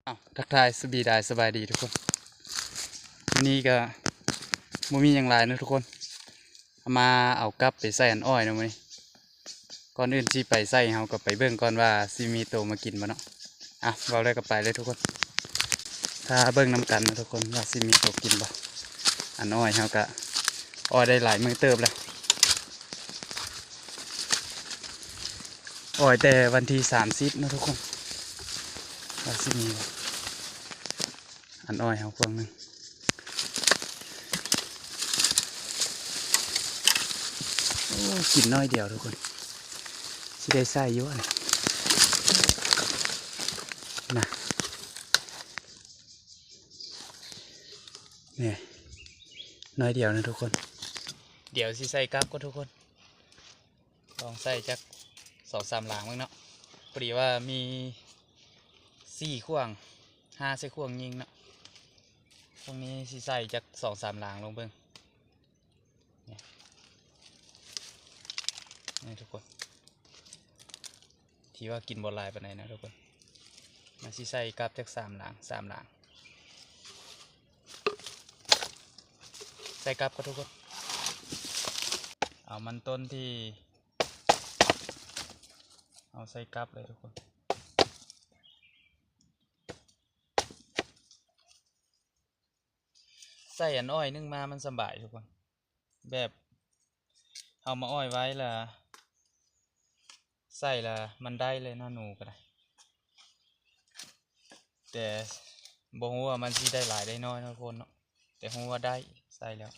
ອ້າວ ທັກທາຍ ສະບາຍດີ ສະບາຍດີທຸກຄົນ. ມື້ນີ້ກໍບໍ່ມີຫຍັງຫຼາຍເນາະທຸກຄົນ, ເອົາມາເອົາກັບໄປໃສ່ອັນອ້ອຍເນາະມື້ນີ້. ກ່ອນອື່ນຊິໄປໃສ່ ເຮົາກໍໄປເບິ່ງກ່ອນວ່າຊິມີໂຕມາກິນບໍ່ເນາະ. ອ່ະ ເວົ້າແລ້ວກໍໄປເລີຍທຸກຄົນ, ຖ້າເບິ່ງນຳກັນເນາະທຸກຄົນ ວ່າຊິມີໂຕກິນບໍ່. ອັນອ້ອຍເຮົາກໍອ້ອຍໄດ້ຫຼາຍມື້ເຕີບແລ້ວ, ອ້ອຍແຕ່ວັນທີສາມສິບເນາະທຸກຄົນ ວ່າຊິມີບໍ່. ອັນອ້ອຍເຮົາພວງໜຶ່ງ. ໂອ້ ກິນໜ້ອຍດຽວທຸກຄົນ, ຊິໄດ້ໃສ່ຢູ່ອັນນີ້ນະ. ນີ້ ໜ້ອຍດຽວນະທຸກຄົນ. ດຽວຊິໃສ່ກັບກ່ອນທຸກຄົນ, ລອງໃສ່ຈັກສອງສາມຫຼາງເບິ່ງເນາະ. ພໍດີວ່າມີສີ່ຂວ້າງ, ຫ້າໃສ່ຂວ້າງຍິງເນາະ. ພວກນີ້ຊິໃສ່ຈັກສອງສາມຫຼາງລອງເບິ່ງ. ນີ້ ນີ້ທຸກຄົນ, ທີ່ວ່າກິນບໍ່ຫຼາຍປານໃດນະທຸກຄົນ. ມັນຊິໃສ່ກັບຈັກສາມຫຼາງ, ສາມຫຼາງ. ໃສ່ກັບກ່ອນທຸກຄົນ. ເອົາມັນຕົ້ນທີ່ເອົາໃສ່ກັບເລີຍທຸກຄົນ. ໃສ່ອັນອ້ອຍໜຶ່ງມາມັນສະບາຍທຸກຄົນ, ແບບເຮົາມາອ້ອຍໄວ້ລະໃສ່ລະມັນໄດ້ເລີຍເນາະ, ໜູກໍໄດ້. ແຕ່ບໍ່ຮູ້ວ່າມັນຊິໄດ້ຫຼາຍໄດ້ໜ້ອຍເນາະທຸກຄົນເນາະ, ແຕ່ຮູ້ວ່າໄດ້ໃສ່ແລ້ວ.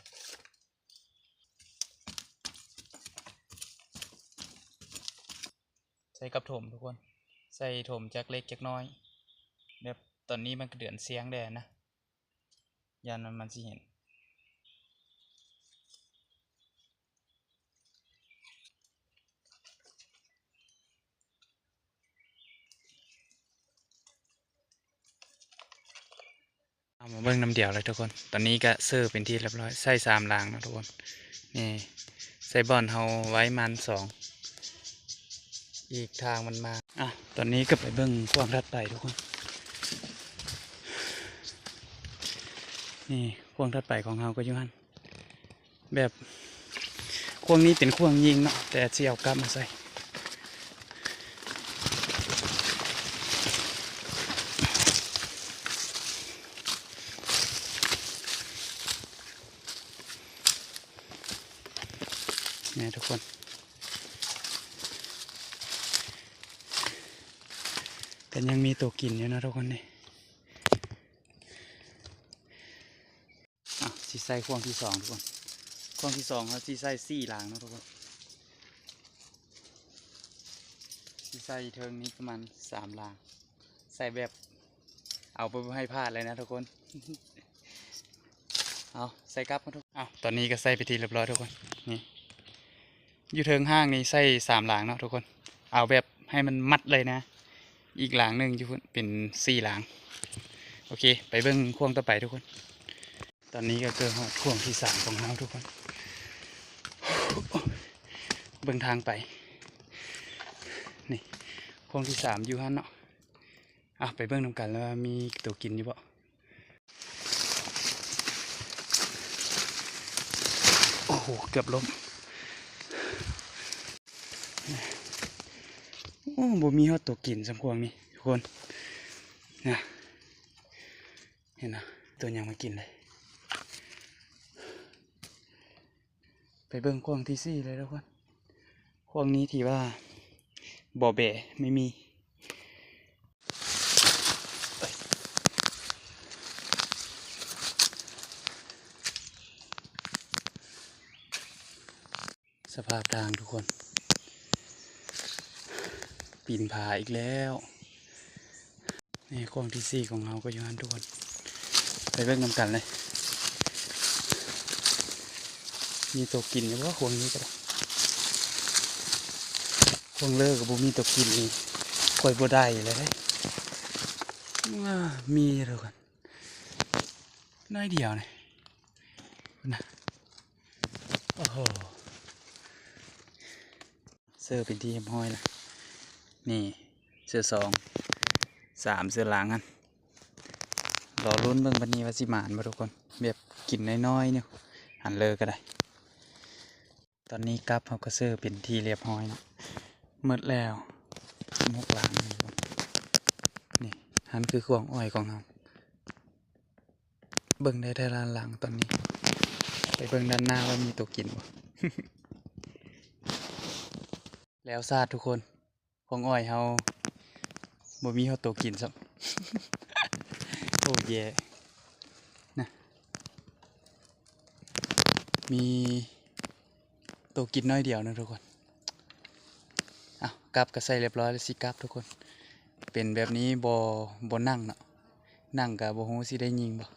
ໃສ່ກັບຖົມທຸກຄົນ, ໃສ່ຖົມຈັກເລັກຈັກນ້ອຍ, ແບບຕອນນີ້ມັນກໍເດືອນຊຽງແດ່ນະ, ຢ້ານມັນ ມັນຊິເຫັນ. ເອົາມາເບິ່ງນຳດຽວເລີຍທຸກຄົນ. ຕອນນີ້ກະເຊີເປັນທີ່ຮຽບຮ້ອຍ, ໃສ່ສາມຫຼາງເນາະທຸກຄົນ. ນີ້ ໃສ່ບ່ອນເຮົາໄວ້ມັນສອງ ອີກທາງມັນມາ. ອ່ະ ຕອນນີ້ກໍໄປເບິ່ງຂວ້າງຖັດໄປທຸກຄົນ. ນີ້ ຂວ້າງຖັດໄປຂອງເຮົາກໍຢູ່ຫັ້ນ. ແບບຂວ້າງນີ້ເປັນຂວ້າງຍິງເນາະ, ແຕ່ຊິເອົາກັບມາໃສ່. ນີ້ທຸກຄົນ, ກໍຍັງມີໂຕກິນຢູ່ເນາະທຸກຄົນນີ້. ອ່ະ ຊິໃສ່ຂວ້າງທີສອງທຸກຄົນ. ຂວ້າງທີສອງເຮົາຊິໃສ່ສີ່ຫຼາງເນາະທຸກຄົນ, ຊິໃສ່ເທິງນີ້ປະມານສາມຫຼາງ, ໃສ່ແບບເອົາໄປບໍ່ໃຫ້ພາດເລີຍນະທຸກຄົນ. ເອົາໃສ່ກັບມາທຸກ, ເອົາ ຕອນນີ້ກໍໃສ່ເປັນທີ່ຮຽບຮ້ອຍທຸກຄົນ. ນີ້ ຢູ່ເທິງຫ້າງນີ້ໃສ່ສາມຫຼາງເນາະທຸກຄົນ, ເອົາແບບໃຫ້ມັນມັດເລີຍນະ. ອີກຫຼາງໜຶ່ງຢູ່ພຸ້ນເປັນສີ່ຫຼາງ. ໂອເຄ ໄປເບິ່ງຂວ້າງຕໍ່ໄປທຸກຄົນ. ຕອນນີ້ກໍເກີດຮອດຂວ້າງທີສາມຂອງເຮົາທຸກຄົນ. ເບິ່ງທາງໄປ ນີ້ ຂວ້າງທີສາມຢູ່ຫັ້ນເນາະ. ອ່ະ ໄປເບິ່ງນຳກັນແລ້ວວ່າມີໂຕກິນຢູ່ບໍ່. ໂອ້ໂຫ ເກືອບລົ້ມ. ໂອ້ ບໍ່ມີຮອດໂຕກິນສ່ຳຂວ້າງນີ້ທຸກຄົນນະ, ເຫັນນະ ໂຕຫຍັງມາກິນເລີຍ. ໄປເບິ່ງຂວ້າງທີສີ່ເລີຍທຸກຄົນ. ຂວ້າງນີ້ຖືວ່າບໍ່ແບ ໄມ່ມີ. ສະພາບທາງທຸກຄົນ, ປີນຜາອີກແລ້ວ. ນີ້ຂວ້າງທີສີ່ຂອງເຮົາກໍຢູ່ຫັ້ນທຸກຄົນ, ໄປເບິ່ງນຳກັນເລີຍ. ມີໂຕກິນຢູ່ບໍ່ຂວ້າງນີ້ກໍໄດ້, ຂວ້າງເລີກກໍບໍ່ມີໂຕກິນນີ້ ຂ້ອຍບໍ່ໄດ້ເລີຍເດ້. ມີທຸກຄົນ, ໜ້ອຍດຽວນີ້ນະ. ໂອ້ໂຫ ເຊີເປັນທີ່ຮຽບຮ້ອຍລະ. ນີ້ເຊີສອງ ສາມ ເຊີຫຼັງຫັ້ນ. ລໍລຸ້ນເບິ່ງບັດນີ້ວ່າຊິໝານບໍ່ທຸກຄົນ ແບບກິນນ້ອຍໆ ຢູ່ ອັນເລີກະໄດ້. ຕອນນີ້ກັບເຮົາກະເຊີເປັນທີ່ລຽບຮ້ອຍເນາະ ໝົດແລ້ວ ສິບຫົກຫຼັງ ນີ້ ຫັ້ນຄືຄວາງອ້ອຍຂອງເຮົາ ເບິ່ງໄດ້ແຕ່ລະຫຼັງຕອນນີ້ ໄປເບິ່ງດ້ານໜ້າວ່າມີໂຕກິນບໍ່ ແລ້ວຊາດທຸກຄົນ ຂອງອ້ອຍເຮົາບໍ່ມີຮອດໂຕກິນຊ້ຳ ໂອ້ແຍ່ນະ ມີໂຕກິນໜ້ອຍດຽວນະທຸກຄົນ. ເອົ້າ ກັບກະໃສ່ລຽບຮ້ອຍແລ້ວ ຊິກັບທຸກຄົນ ເປັນແບບນີ້ບໍ່ ບໍ່ນັ່ງເນາະ ນັ່ງກະບໍ່ຮູ້ຊິໄດ້ຍິງບໍ່